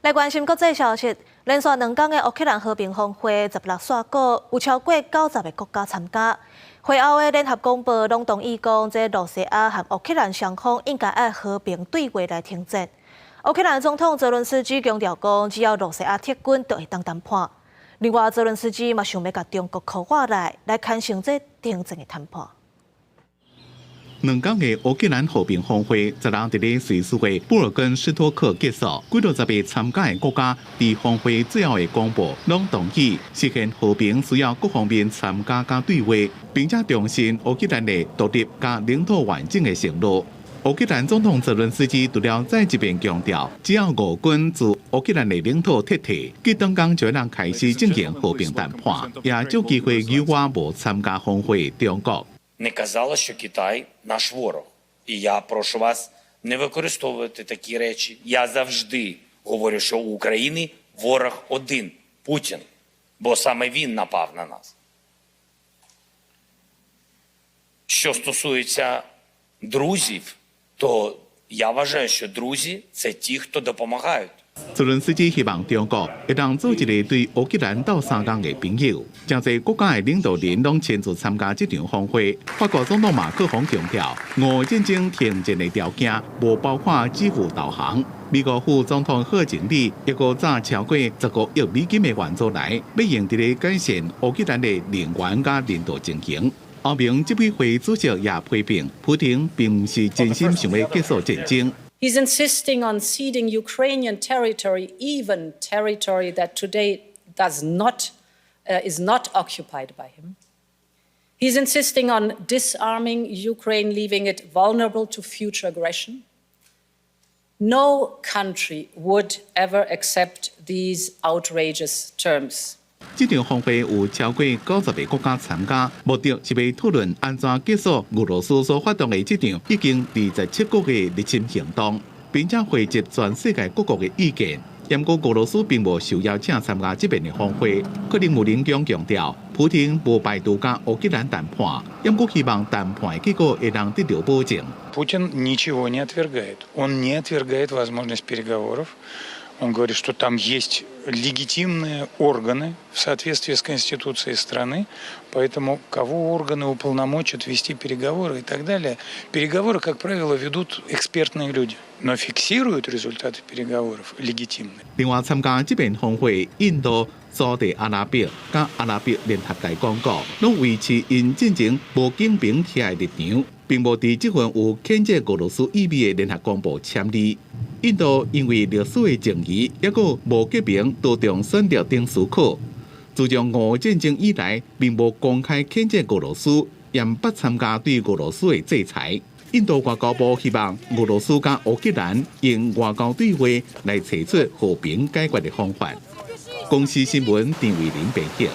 來關心國際消息，連續兩工的烏克蘭和平峰會十六煞稿，有超過90個國家參加。會後的聯合公報攏同意講，這露西亞和烏克蘭雙方應該愛和平對話來停戰。烏克蘭總統澤倫斯基強調講，只要露西亞撤軍，就會當談判。另外，澤倫斯基嘛想欲共中國箍過來，來牽成這停戰的談判。兩工的烏克蘭和平峰會，十六佇咧瑞士的布爾根斯托克結束。幾落十個參加的國家，佇峰會最後的公報，攏同意實現和平需要各方面參加佮對話，並且重申烏克蘭的獨立佮領土完整的承諾。烏克蘭總統澤倫斯基除了再一遍強調，只要俄軍自烏克蘭的領土撤退，隔工就會當開始進行和平談判，也藉機會誘惑無參加峰會的中國。 Не казала, що Китай наш ворог. І я прошу вас не використовувати такі речі. Я завжди говорю, що у України ворог один – Путін, бо саме він напав на нас. Що стосується друзів, то я вважаю, що друзі – це ті, хто допомагають. 澤倫斯基希望中國會當做一個對烏克蘭鬥相共的朋友。誠濟國家的領導人攏親自參加這場峰會。法國總統馬克宏強調，俄烏戰爭停戰的條件無包括支付投降。美國副總統賀錦麗一個早超過15億美金的援助來，欲用佇咧改善烏克蘭的能源佮人道情形。歐盟執委會主席也批評，普丁並毋是真心想欲結束戰爭。 He's insisting on ceding Ukrainian territory, even territory that today does not, is not occupied by him. He's insisting on disarming Ukraine, leaving it vulnerable to future aggression. No country would ever accept these outrageous terms. 這場峰會有超過90個國家參加，目的是欲討論按怎結束俄羅斯所發動的這場已經27個月的入侵行動，並且匯集全世界各國的意見。毋過俄羅斯並無受邀請參加這遍的峰會。克里姆林宮強調，普丁無排除佮烏克蘭談判，毋過希望談判的結果會當得到保證。 Путин ничего не отвергает. Он не отвергает возможность переговоров. Он говорит, что там есть легитимные органы в соответствии с Конституцией страны, поэтому кого органы уполномочат вести переговоры и так далее. Переговоры, как правило, ведут экспертные люди, но фиксируют результаты переговоров легитимные. 另外，參加這遍峰會，印度、沙地阿拉伯佮阿拉伯聯合大公國，攏維持𪜶進前無景兵起來的立場，並無佇這份有譴責俄羅斯意味的聯合公報簽字。印度因為歷史的情誼，猶閣無結盟，著重選擇頂思考。自從俄烏戰爭以來，並無公開譴責俄羅斯，也毋捌參加對俄羅斯的制裁。印度外交部希望俄羅斯佮烏克蘭用外交對話來揣出和平解決的方法。公視新聞陳慧琳編譯。